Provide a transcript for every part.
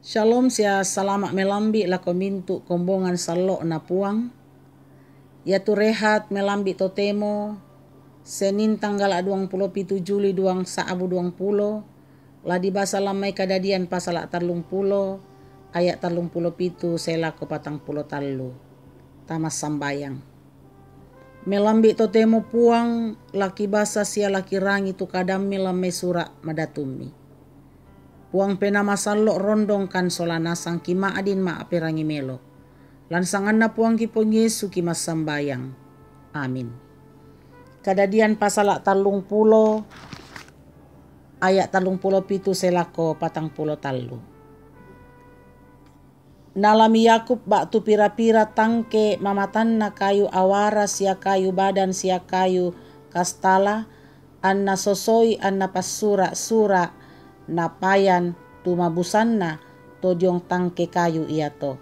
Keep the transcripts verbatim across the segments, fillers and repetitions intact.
Shalom, sia salama' melambi' lako mintu' kombongan sallo'na Puang. Iatu rehat melambi' totemo, Senin tanggala' duang pulo pitu Juli duang sa'bu duang pulo, la dibasa lan mai Kadadian pasala' tallung pulo, aya' tallung pulo pitu sae lako patang pulo tallu. Tama sambayang. Melambi' totemo Puang, la kibasa sia la kirangi tu kadammi lan mai sura' madatummi. Puang Penaa Masallo' rondongkan sola nasang kima'din ma'perangi melo. Lan sanganna Puangki Puang Yesu kimassambayang. Amin. Kadadian pasala' tallung pulo, aya' tallung pulo pitu sae lako patang pulo tallu. Nalami Yakub ba'tu pira-pira tangke mamatanna kayu awara sia kayu badan sia kayu kastala, anna sosoi anna passura'-sura' napayan tu mabusanna to diong tangke kayu iato.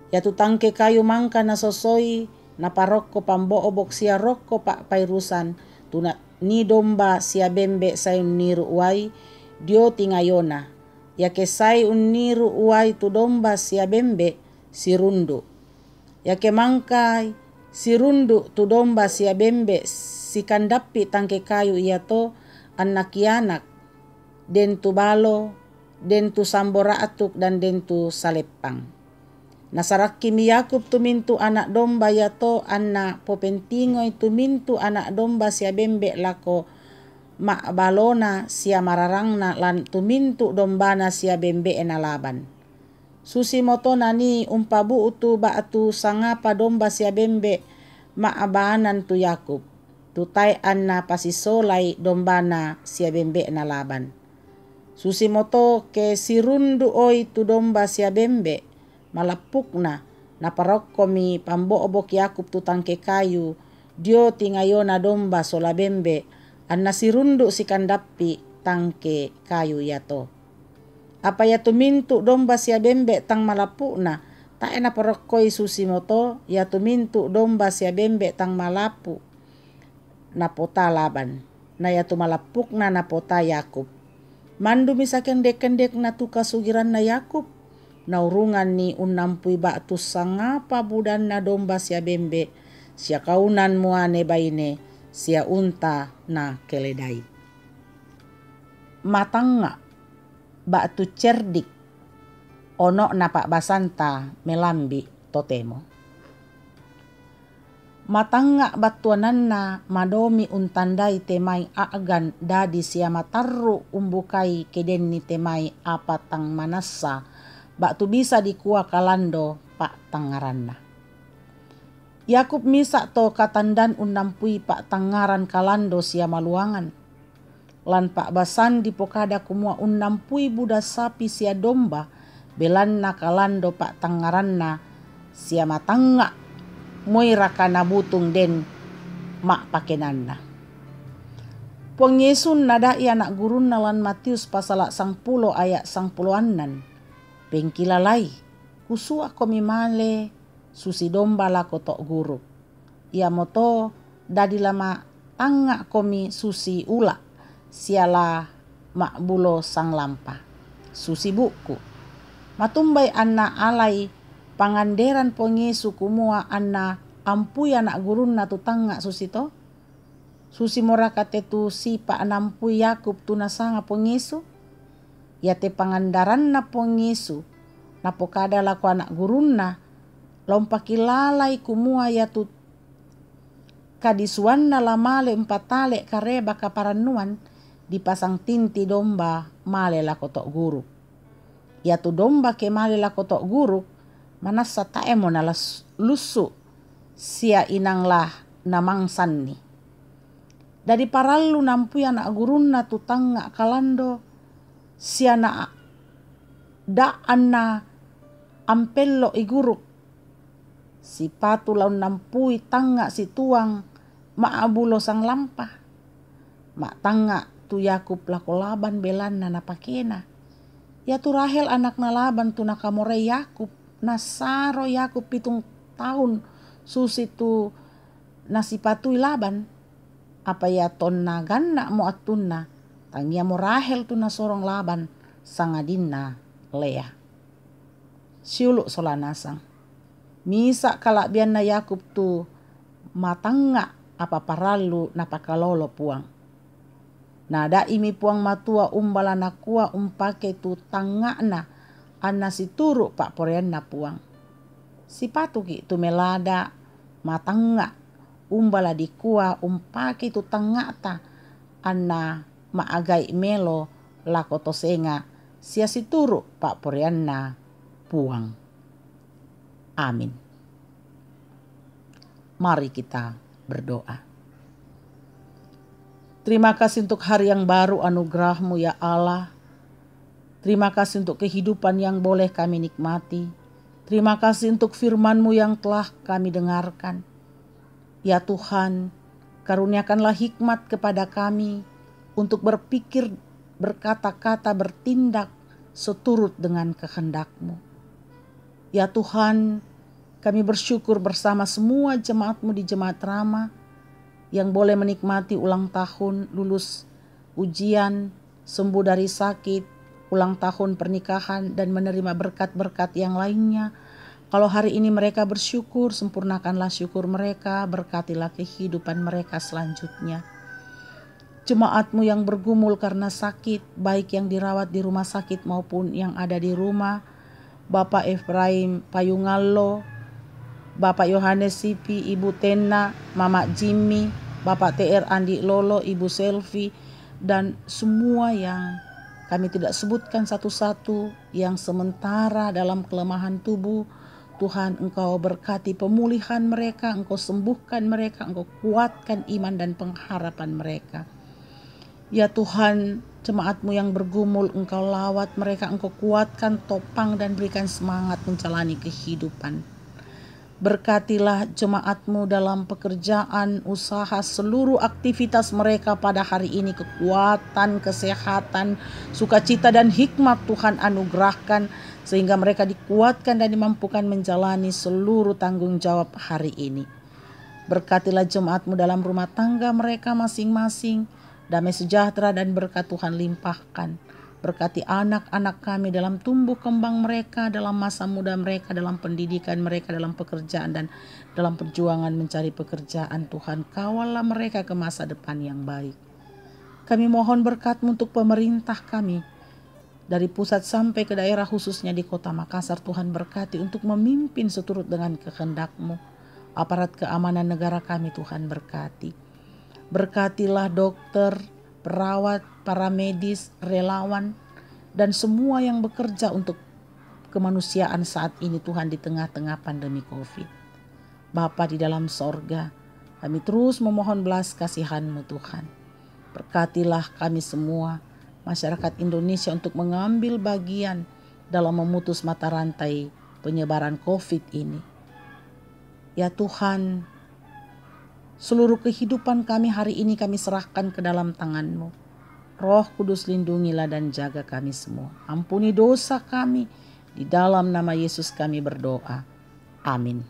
Iatu tangke kayu mangka nasosoi naparokko pambo'bok sia rokko pa'pairusan, tu na-, ni domba sia bembe' sae unniru' uai dio tingayona. Iake sae unniru' uai tu domba sia bembe', sirundu'. Iake mangkai sirundu' tu domba sia bembe' sikandappi' tangke kayu iato, anna kianak, den tu balo, den tu sambo ra'tuk dan den tu saleppang. Nasarakkimi Yakub tu mintu' ana' domba iato, anna popentingoi tu mintu' ana' domba sia bembe' lako ma'balona sia mararangna lan tu mintu' dombana sia bembe'na Laban. Susimoto nanii umpabu'tu ba'tu sangapa domba sia bembe' ma'baanan tu Yakub, tu tae' anna pasisolai dombana sia bembe'na Laban. Susimoto ke sirundu'oi tu domba sia bembe', malappukna, naparokkomi pambo'bok Yakub tu tangke kayu dio tingayona domba sola bembe', anna sirundu' sikandappi' tangke kayu iato. Apa iatu mintu' domba sia bembe' tang malappu'na, tae' naparokkoi susimoto iatu mintu' domba sia bembe' tang malappu' napota Laban, na iatu malappukna napota Yakub. Mandumi sakendek-kendekna tu kasugiranna Yakub, naurunganni unnampui ba'tu sangapa budanna domba sia bembe', sia kaunan muane baine, sia unta na keledai. Matangnga' ba'tu cerdik ono'na pa'basanta melambi' totemo. Matangnga' battuananna madomi' untandai te mai a'gan dadi sia matarru' umbukai ke denni te mai apa tang manassa, ba'tu bisa dikua kalando pa'tangngaranna. Yakub misa' to katandan unnampui pa'tangngaran kalando sia maluangan. Lan pa'basan dipokada kumua unnampui buda sapi sia domba, belanna kalando pa'tangngaranna sia matangnga' moi raka nabutung den ma'pakenanna. Puang Yesu nada'i ana' gurunna lan Matius pasala' sangpulo aya' sangpulo annan. Pengkilalai, kusuakomi male susi domba lako to' guruk. Iamoto dadi la matangnga'komi susi ula', sia la ma'bulo sanglampa, susi bu'ku. Matumbai anna alai panganderan Puang Yesu kumua anna ampui ana' gurunna tu tangnga' susito? Susimoraka te tu sipa' naampui Yakub tu nasanga Puang Yesu? Iate pangandaranna Puang Yesu, napokada lako ana' gurunna, la umpakilalai kumua iatu kadisuanna la male umpatale' kareba kaparannuan, dipasang tinti domba male lako to' guruk. Iatu domba ke male lako to' guruk, manassa tae'mo nalas-, lussu' sia inang la namangsanni. Dadi parallu naampui ana' gurunna tu tangnga' kalando sia na da' anna ampello'i guruk. Sipatu la unnampui tangnga' situang ma'bulo sanglampa. Ma'tangnga' tu Yakub lako Laban belanna napakena. Iatu Rahel anakna Laban tu nakamorai Yakub, nasaro Yakub pitung taun susitu nasipatui Laban. Apa ia tonna ganna'mo attunna, tangiamo Rahel tu nasorong Laban, sangadinna Lea. Siulu' sola nasang. Misa' kala'bianna Yakub tu matangnga' apa parallu napakalolo Puang. Nada'imi Puang Matua umbala nakua umpake tu tangnga'na anna situru' pa'poraianna Puang. Sipatuki' tu melada' matangnga' umbala dikua umpake tu tangnga'ta anna ma'agai' melo lako to senga' sia situru' pa'poraianna Puang. Amin. Mari kita berdoa. Terima kasih untuk hari yang baru, anugerah-Mu ya Allah. Terima kasih untuk kehidupan yang boleh kami nikmati. Terima kasih untuk firman-Mu yang telah kami dengarkan. Ya Tuhan, karuniakanlah hikmat kepada kami untuk berpikir, berkata-kata, bertindak seturut dengan kehendak-Mu. Ya Tuhan, kami bersyukur bersama semua jemaat-Mu di Jemaat Rama yang boleh menikmati ulang tahun, lulus ujian, sembuh dari sakit, ulang tahun pernikahan, dan menerima berkat-berkat yang lainnya. Kalau hari ini mereka bersyukur, sempurnakanlah syukur mereka, berkatilah kehidupan mereka selanjutnya. Jemaat-Mu yang bergumul karena sakit, baik yang dirawat di rumah sakit maupun yang ada di rumah, Bapak Efraim Payungallo, Bapak Yohanes Sipi, Ibu Tena, Mama Jimmy, Bapak T R Andi Lolo, Ibu Selvi, dan semua yang kami tidak sebutkan satu-satu, yang sementara dalam kelemahan tubuh. Tuhan, Engkau berkati pemulihan mereka, Engkau sembuhkan mereka, Engkau kuatkan iman dan pengharapan mereka. Ya Tuhan, jemaat-Mu yang bergumul, Engkau lawat mereka, Engkau kuatkan, topang, dan berikan semangat menjalani kehidupan. Berkatilah jemaat-Mu dalam pekerjaan, usaha, seluruh aktivitas mereka pada hari ini, kekuatan, kesehatan, sukacita, dan hikmat Tuhan anugerahkan, sehingga mereka dikuatkan dan dimampukan menjalani seluruh tanggung jawab hari ini. Berkatilah jemaat-Mu dalam rumah tangga mereka masing-masing, damai sejahtera dan berkat Tuhan limpahkan. Berkati anak-anak kami dalam tumbuh kembang mereka, dalam masa muda mereka, dalam pendidikan mereka, dalam pekerjaan dan dalam perjuangan mencari pekerjaan. Tuhan, kawallah mereka ke masa depan yang baik. Kami mohon berkat-Mu untuk pemerintah kami, dari pusat sampai ke daerah, khususnya di Kota Makassar. Tuhan, berkati untuk memimpin seturut dengan kehendak-Mu. Aparat keamanan negara kami, Tuhan, berkati. Berkatilah dokter, perawat, para medis, relawan, dan semua yang bekerja untuk kemanusiaan saat ini, Tuhan, di tengah-tengah pandemi covid. Bapa di dalam sorga, kami terus memohon belas kasihan-Mu, Tuhan. Berkatilah kami semua, masyarakat Indonesia, untuk mengambil bagian dalam memutus mata rantai penyebaran covid ini. Ya Tuhan, seluruh kehidupan kami hari ini kami serahkan ke dalam tangan-Mu. Roh Kudus, lindungilah dan jaga kami semua. Ampuni dosa kami. Di dalam nama Yesus kami berdoa. Amin.